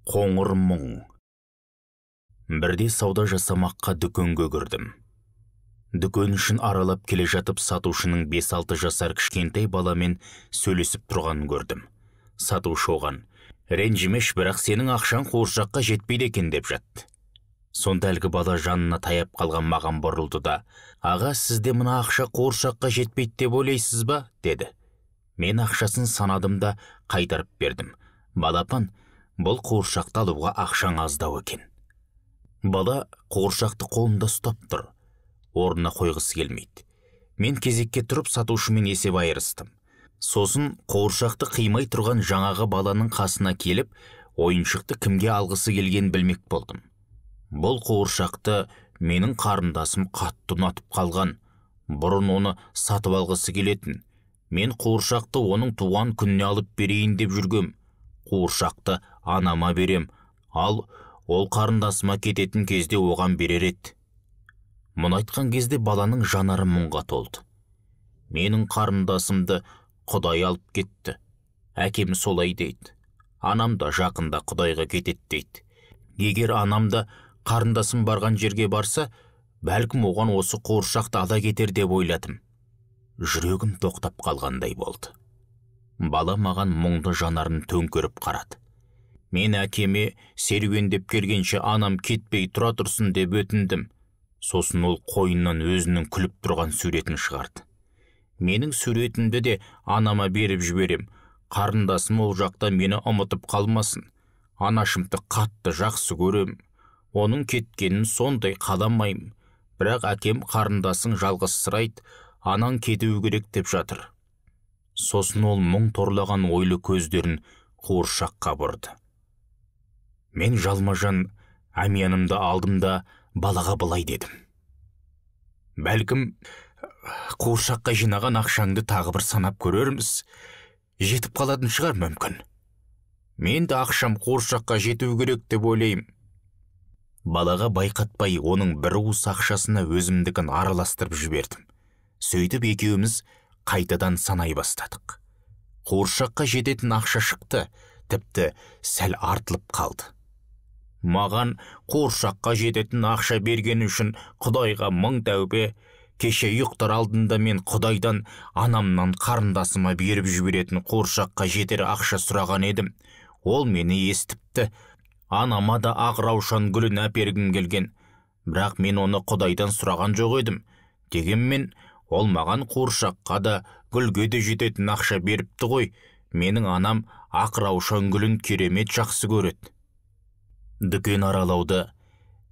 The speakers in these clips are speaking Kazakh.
Қоңыр мұң. Бірде сауда жасамаққа дүкенге кірдім. Дүкен ішін аралап келе жатып, сатушының 5-6 жасар кішкентай баламен сөйлесіп тұрғанын көрдім. Сатушы оған: «Ренжімеш, бірақ сенің ақшаң қуыршаққа жетпейді екен», деп жатты. Сонда әлгі бала жанына таяп қалған маған бұрылды да: «Аға, сізде мына ақша қуыршаққа жетпейді деп ойлайсыз ба?» деді. Мен ақшасын санадым да қайтарып бердім. «Балапан, бұл қуыршақты алуға ақшаң аздау екен». Бала қуыршақты қолында ұстап тұр, орнына қойғысы келмейді. Мен кезекке тұрып, сатушымен есеп айырыстым. Сосын қуыршақты қимай тұрған жаңағы баланың қасына келіп, ойыншықты кімге алғысы келгенін білмек болдым. «Бұл қуыршақты менің қарындасым қатты ұнатып қалған. Бұрын оны сатып алғысы келетін. Мен қуыршақты оның туған күніне алып берейін деп жүргем. Қуыршақты анама берем, ал ол қарындасыма кететін кезде оған берер еді». Мұны айтқан кезде баланың жанары мұңға толды. «Менің қарындасымды Құдай алып кетті. Әкем солай дейді. Анам да жақында Құдайға кетеді дейді. Егер анам да қарындасым барған жерге барса, бәлкім оған осы қуыршақты ала кетер деп ойладым». Жүрегім тоқтап қалғандай болды. Бала маған мұңды жанарын төңкеріп қарады. «Мен әкеме серуендеп келгенше анам кетпей тұра тұрсын деп өтіндім». Сосын ол қойнынан өзінің күліп тұрған суретін шығарды. «Менің суретімді де анама беріп жіберем. Қарындасым ол жақта мені ұмытып қалмасын. Анашымды қатты жақсы көрем. Оның кеткенін сондай қаламаймын. Бірақ әкем қарындасың жалғызсырайды, анаң кетуі керек деп жатыр». Сосын ол мұң торлаған ойлы көздерін қуыршаққа бұрды. Мен жалма-жан әмиянымды алдым да балаға былай дедім: «Бәлкім, қуыршаққа жинаған ақшаңды тағы бір санап көрерміз. Жетіп қалатын шығар мүмкін. Мен де ақшам қуыршаққа жету керек деп ойлаймын». Балаға байқатпай оның бір уыс ақшасына өзімдікін араластырып жібердім. Сөйтіп екеуміз қайтадан санай бастадық. Қуыршаққа жететін ақша шықты, тіпті сәл артылып қалды. «Маған қуыршаққа жететін ақша берген үшін Құдайға мың тәубе. Кеше ұйықтар алдында мен Құдайдан анамнан қарындасыма беріп жіберетін қуыршаққа жетер ақша сұраған едім. Ол мені естіпті. Анама да ақ раушан гүлін әпергім келген. Бірақ мен оны Құдайдан сұраған жоқ едім. Дегенмен ол маған қуыршаққа да гүлге де жететін ақша беріпті ғой. Менің анам ақ раушан гүлін керемет жақсы көреді». Дүкен аралауды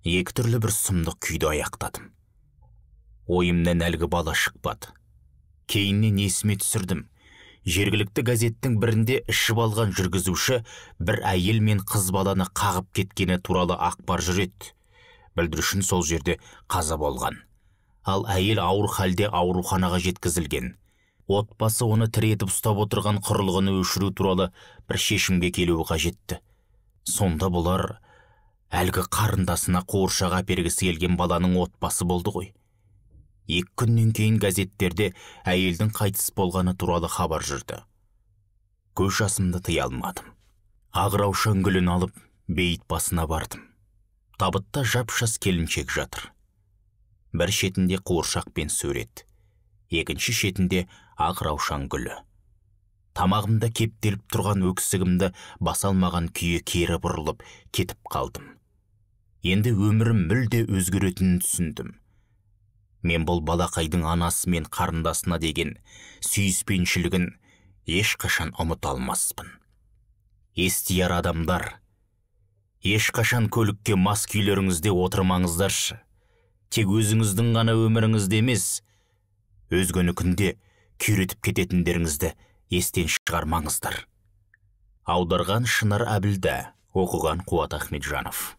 екі түрлі бір сұмдық күйді аяқтадым. Ойымнан әлгі бала шықпады. Кейіннен есіме түсірдім. Жергілікті газеттің бірінде ішіп алған жүргізуші бір әйел мен қыз баланы қағып кеткені туралы ақпар жүреді. Бүлдіршін сол жерде қаза болған. Ал әйел ауыр халде ауруханаға жеткізілген. Отбасы оны тірі етіп ұстап отырған құрылғыны өшіру туралы бір шешімге келуі қажетті. Сонда бұлар әлгі қарындасына қуыршақ әпергісі келген баланың отбасы болды ғой. 2 күннен кейін газеттерде әйелдің қайтыс болғаны туралы хабар жүрді. Көз жасымды тыя алмадым. Ақ раушан гүлін алып, бейіт басына бардым. Табытта жап-жас келіншек жатыр. Бір шетінде қуыршақ пен сурет, екінші шетінде ақ раушан гүлі. Тамағымда кептеліп тұрған өксігімді баса алмаған күйі кері бұрылып кетіп қалдым. Енді өмірім мүлде өзгеретінін түсіндім. Мен бұл балақайдың анасы мен қарындасына деген сүйіспеншілігін ешқашан ұмыта алмаспын. Естияр адамдар, ешқашан көлікке мас күйлеріңізде отырмаңыздаршы. Тек өзіңіздің ғана өміріңізді емес, өзгенікінде күйретіп кететіндеріңізді естен шығармаңыздар. Аударған Шынар Әбілда, оқыған Қуат Ахметжанов.